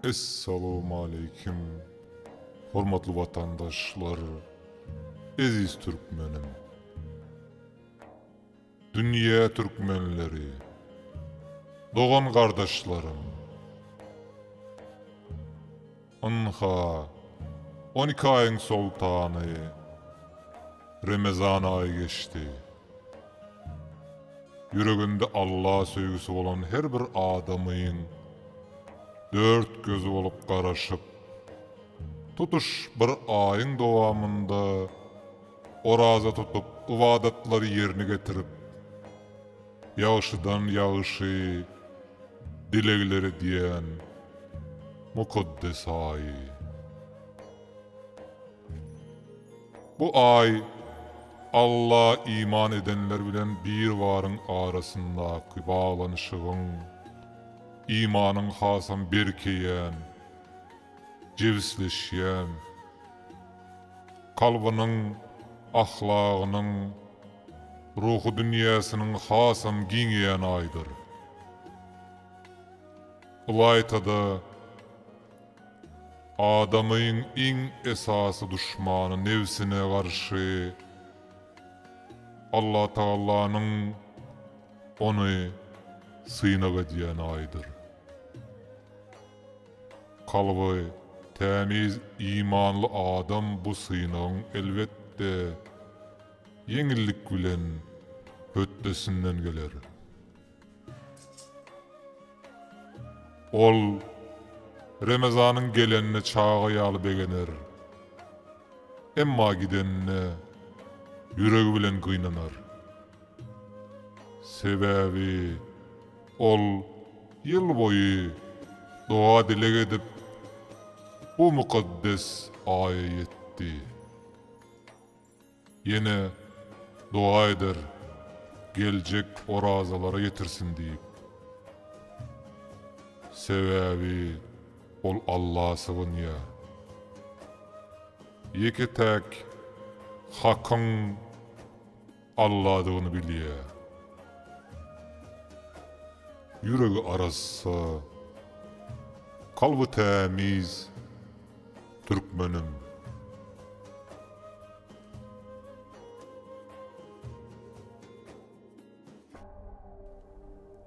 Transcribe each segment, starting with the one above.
Essalawmaleýkim hormatly watandaşlar eziz türkmenim. Dünýä türkmenleri dogan gardaşlarym. Ynha 12 aýyň soltany Remezan aýy geçdi. Ýüreginde Alla söýgüsi bolan her bir adamyň dört gözi bolup garaşyp, tutuş bir aýyň dowamynda oraza tutup, ybadatlary ýerine getirip, ýagşydan ýagşy dilegler edýän mukaddes aýy. Bu aý Alla iman edenler bilen Biribaryň arasyndaky baglanyşygyň, imanyň hasam berkeýän, jebisleşýän, kalbynyň, ahlagynyň, ruhy dünýäsiniň hasam giňeýän aýydyr. Ylaýta-da, Adamyň iň esasy duşmany nebsine garşy Allatagalanyň ony synag edýän aýydyr. Kalby tämiz imanly adam bu synagyň elbetde ýeňillik bilen hötdesinden geler. Ol Remezanyň gelenine çaga ýaly begener. Emma gidenine ýüregi bilen gynanar. Sebäbi ol ýyl boýy doga-dileg edip, bu mukaddes aýa ýetdi. Ýene doga eder, geljek orazalara ýetirsin diýip. Sebäbi ol Alla sygynýar. Ýeke-täk Hakyň Alladygyny bilýär. Ýüregi arassa, kalby tämiz türkmenim.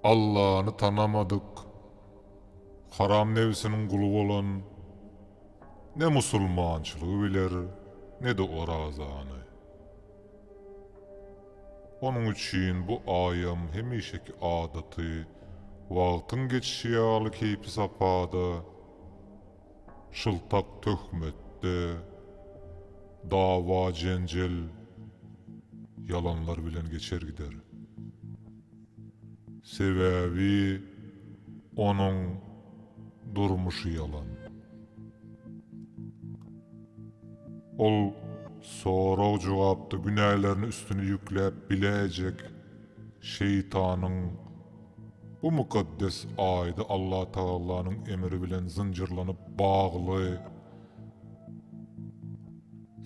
Allany tanamadyk, haram nebsiniň guly bolan ne musulmançylygy biler, ne-de orazany. Onuň üçin bu aýam hemişeki adaty wagtyň geçişi ýaly keýpi-sapada, şyltak töhmetde, dawa-jenjel, ýalanlar bilen geçer gider. Sebäbi onuň durmuşy ýalan. Ol sorag-jogapda günälerini üstüne ýükläp biläýjek şeýtanyň bu mukaddes aýda Allatagalanyň emri bilen zynjyrlanyp bagly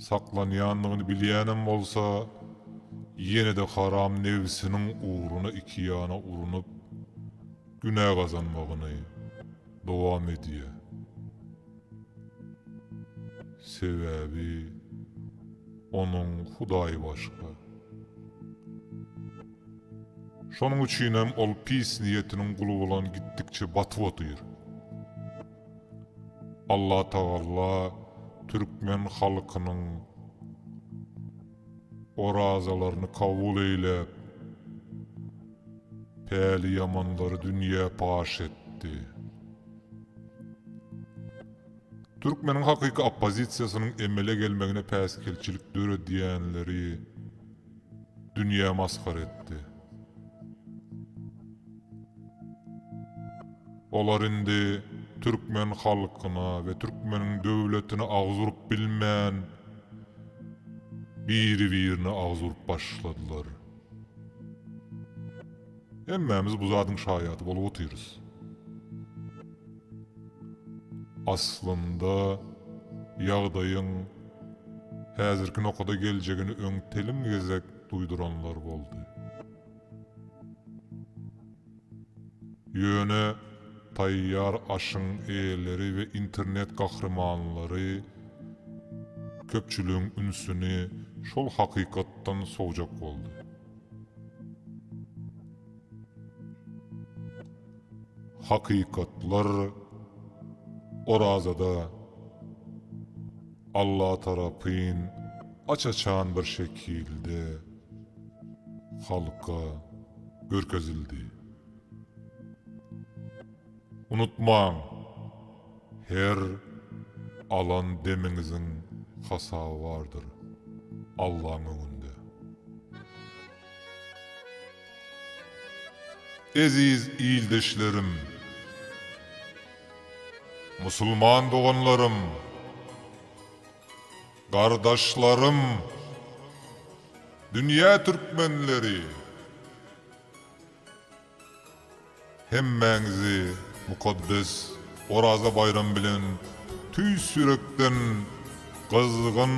saklanýandygyny bilýänem bolsa, ýene-de haram nebsiniň ugruna ikiýana urunyp, günä gazanmagyny dowam edýär. Sebäbi onuň Hudaýy başga. Şonuň üçinem ol pis niýetiniň guly bolan gitdikçe batyp otyr. Allatagalla türkmen halkynyň orazalaryny kabul eýläp, päli ýamanlary dünýä paş etdi. Türkmeniň hakyky oppozisiýasynyň emele gelmegine päsgelçilik döredýänleri dünýä masgara etdi. Olar indi türkmen halkyna we türkmeniň döwletine agyz urup bilmän, biri-birine agyz urup başladylar. Hemmämiz bu zadyň şaýady bolup otyrys. Aslynda ýagdaýyň häzirki nokada geljegini öň telim gezek duýduranlar boldy. Ýöne. taýýar aşyň eýeleri we internet gahrymanlary köpçüligiň ünsüni şol hakykatdan sowjak boldy. Hakykatlar Orazada Alla tarapyn aç-açan bir şekilde halka görkezildi. Unutmaň, her alan demiňiziň hasaby bardyr Allaň öňünde. Eziz ildeşlerim! Musulman doganlarym! Gardaşlarym! Dünýä türkmenleri! Hemmäňizi mukaddes Oraza baýramy bilen tüýs ýürekden gyzgyn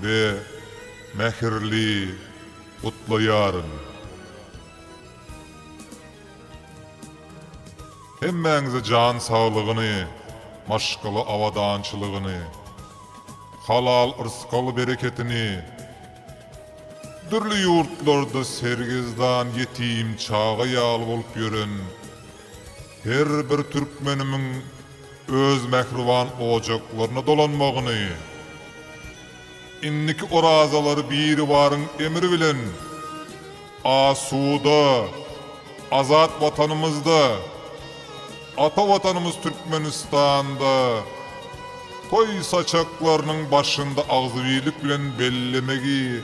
we mähirli gutlaýaryn. Hemmäňize jan saglygyny, maşgala abadançylygyny, halal yrsgal bereketini, Dürli ýurtlarda sergezdan ýetim çaga ýaly bolup ýören her bir türkmenimiň öz mähriban ojaklaryna dolanmagyny, indiki orazalary Biribaryň emri bilen asuda, azat Watanymyzda, Ata Watanymyz Türkmenistanda toý saçaklarynyň başynda agzybirlik bilen bellemegi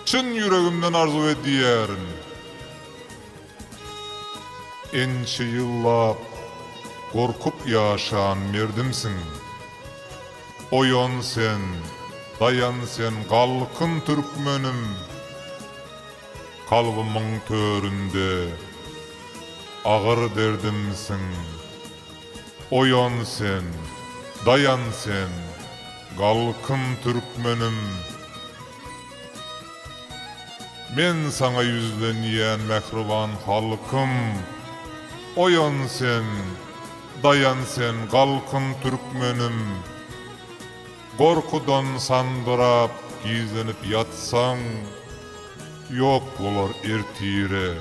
çyn ýüregimden arzuw edýärin. Ençe ýyllap gorkup ýaşan merdimsiň. Oýan sen, daýan sen, galkyn türkmenim! Kalbymyň töründe agyr derdimsiň. Oýan sen, daýan sen, galkyn türkmenim! Men saňa ýüzlenýän mähriban halkym! Oýan sen, daýan sen, galkyn türkmenim! Gorkudan sandyrap gizlenip ýatsaň, Ýok bolar ertire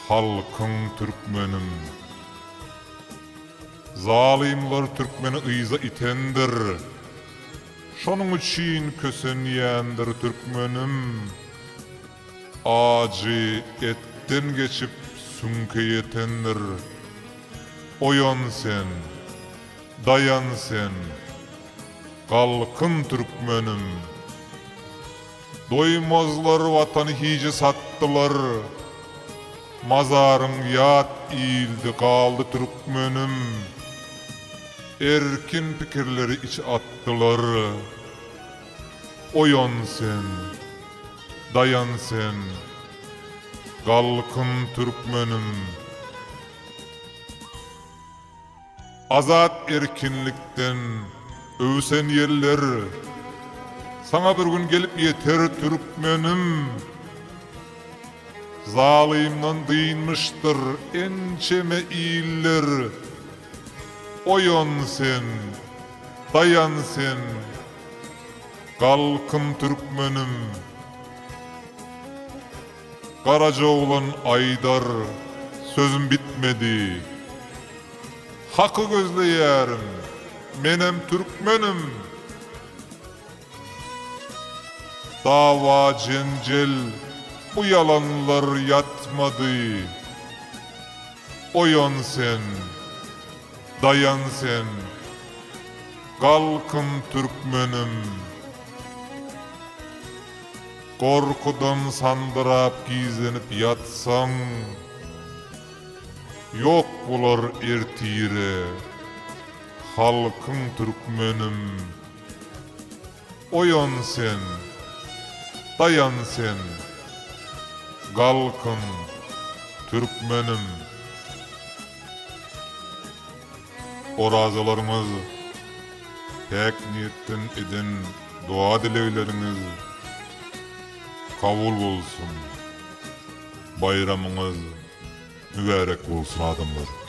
halkyň türkmeniň. Zalymlar türkmeni yza itendir, Şonuň üçin kösenýändir türkmenim. Ajy etden geçip süňke ýetendir. Oýan sen! Daýan sen, galkyn türkmenim! Doýmazlar watany hije satdylar, Mazaryň ýat ildi galdy türkmenim. Erkin pikirleri içe atdylar. Oýan sen, daýan sen, galkyn türkmenim! Azat erkinlikden öwsen ýeller, Saňa bir gün gelip ýeter türkmenim. Zalymdan dynmyşdyr ençeme iller, Oýan sen, daýan sen, galkyn türkmenim. Garajaoglan aýdar, sözüm bitmedi. Haky gözleýärin, menem türkmenim. Dawa-jenjel, bu ýalanlar ýatmady. Oýan sen, daýan sen, galkyn türkmenim. Gorkudan sandyrap gizlenip ýatsaň, Ýok bolar ertire halkyň türkmenim. Oýan sen, daýan sen, galkyn türkmenim. Orazalaryňyz päk niýetden eden doga-dilegleriňiz kabul bolsun! Baýramyňyz mübärek bolsun adamlar!